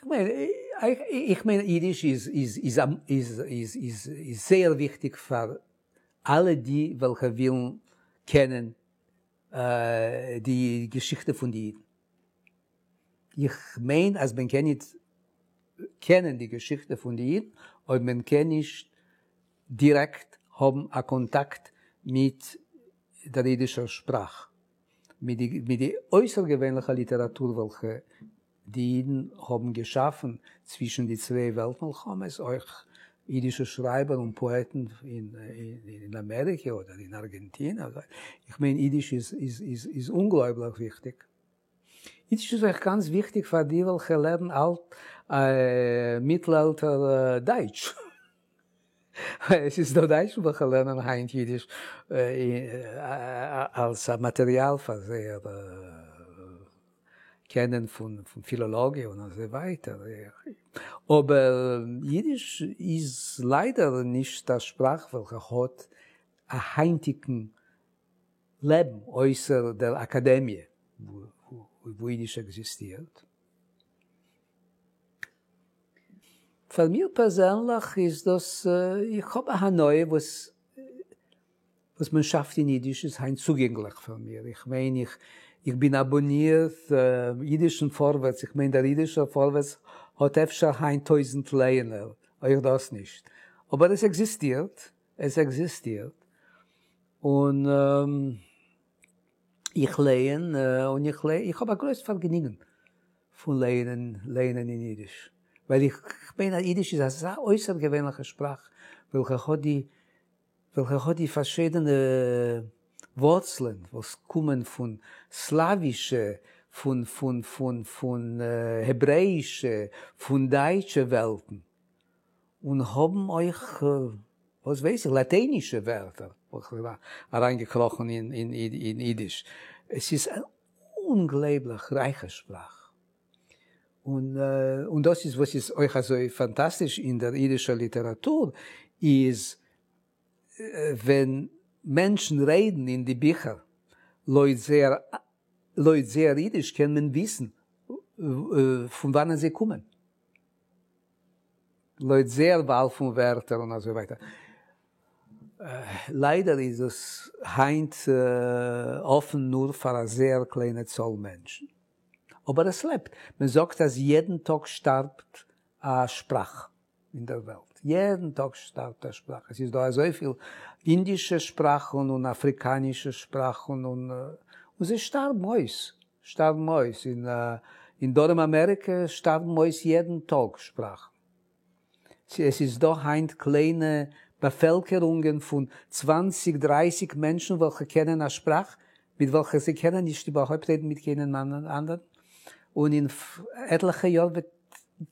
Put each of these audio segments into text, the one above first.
איך מיין, איך מיין אידיש איז איז איז איז איז איז איז זייער וויכטיג פאר אלע די וועלכע ווילן קענען די געשיכטע פון די אידן. איך מיין אז מען קען ניט קענען די געשיכטע פון די אידן אויב מען קען נישט דירעקט האבן א קאנטאקט מיט דער אידישער שפראך, מיט די מיט די אויסערגעווענליכע ליטעראטור וועלכע די אידן האבן געשאפן צווישן די צוויי וועלט מלחמות, אויך אידישע שרייבער און פאעטן אין אמעריקע אדער אין ארגענטינע. איך מיין אידיש איז איז איז איז אומגלויבליך וויכטיג. אידיש איז אויך גאנץ וויכטיג פאר די וועלכע לערנען אלט מיטלאלטער דייטש. עס איז דא דייטשן וועלכע לערנען היינט אידיש אלס א מאטעריאל פאר זייער קענען פון פילאלאגיע און אזוי ווייטער. אבער אידיש איז ליידער נישט א שפראך וועלכע האט א היינטיגן לעבן אויסער דער אקאדעמיע וואו אידיש עקזיסטירט. פאר מיר פערזענליך איז דאס, איך האב א הנאה וואס וואס מען שאפט אין אידיש איז היינט צוגענגליך פאר מיר, איך מיין איך איך בין אבאנירט אידישן פארווערטס, איך מיין דער אידישער פארווערטס האט אפשר היינט טויזנט לייענער, אויך דאס נישט, אבער עס עקזיסטירט, עס עקזיסטירט, און איך לייען און איך לייען, איך האב א גרויס פארגעניגן פון לייענען לייענען אין אידיש, ווייל איך מיין אז אידיש איז אזא אויסערגעווענליכע שפראך וועלכע האט די וועלכע האט די פארשידענע ווארצלען וואס קומען פון סלאווישע, פון פון פון פון העברעאישע, פון דייטשע וועלטן, און האבן אויך, וואס ווייס איך, לאטיינישע ווערטער וועלכע זענען אריינגעקראכן אין אידיש. עס איז אן אומגלויבליך רייכע שפראך. און און דאס איז וואס איז אויך אזוי פאנטאסטיש אין דער אידישער ליטעראטור, איז ווען מענטשן רעדן אין די ביכער לויט זייער לויט זייער אידיש קען מען וויסן פון וואנען זיי קומען. לויט זייער וואל פון ווערטער און אזוי ווייטער. ליידער איז דאס היינט אפן נאר פאר א זייער קליינע צאל מענטשן. אבער עס לעבט. מען זאגט אז יעדן טאג שטארבט א שפראך אין דער וועלט. יעדן טאג שטארבט א שפראך. עס איז דא אזויפיל אינדישע שפראכן און אפריקאנישע שפראכן און זיי שטארבן אויס. שטארבן אויס. אין דרום אמעריקע שטארבן אויס יעדן טאג שפראכן. עס איז דא היינט קליינע באפעלקערונגען פון צוואנציג דרייסיג מענטשן וועלכע קענען א שפראך מיט וועלכע זיי קענען נישט איבערהויפט רעדן מיט קיינעם אנדערן, און אין עטליכע יאר וועט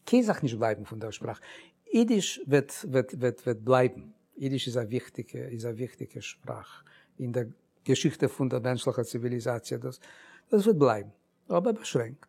קיין זאך נישט בלייבן פון דער שפראך. אידיש וועט וועט וועט וועט בלייבן. אידיש איז א וויכטיגע איז א וויכטיגע שפראך אין דער געשיכטע פון דער מענטשליכער ציוויליזאציע. דאס דאס וועט בלייבן, אבער באשרענקט.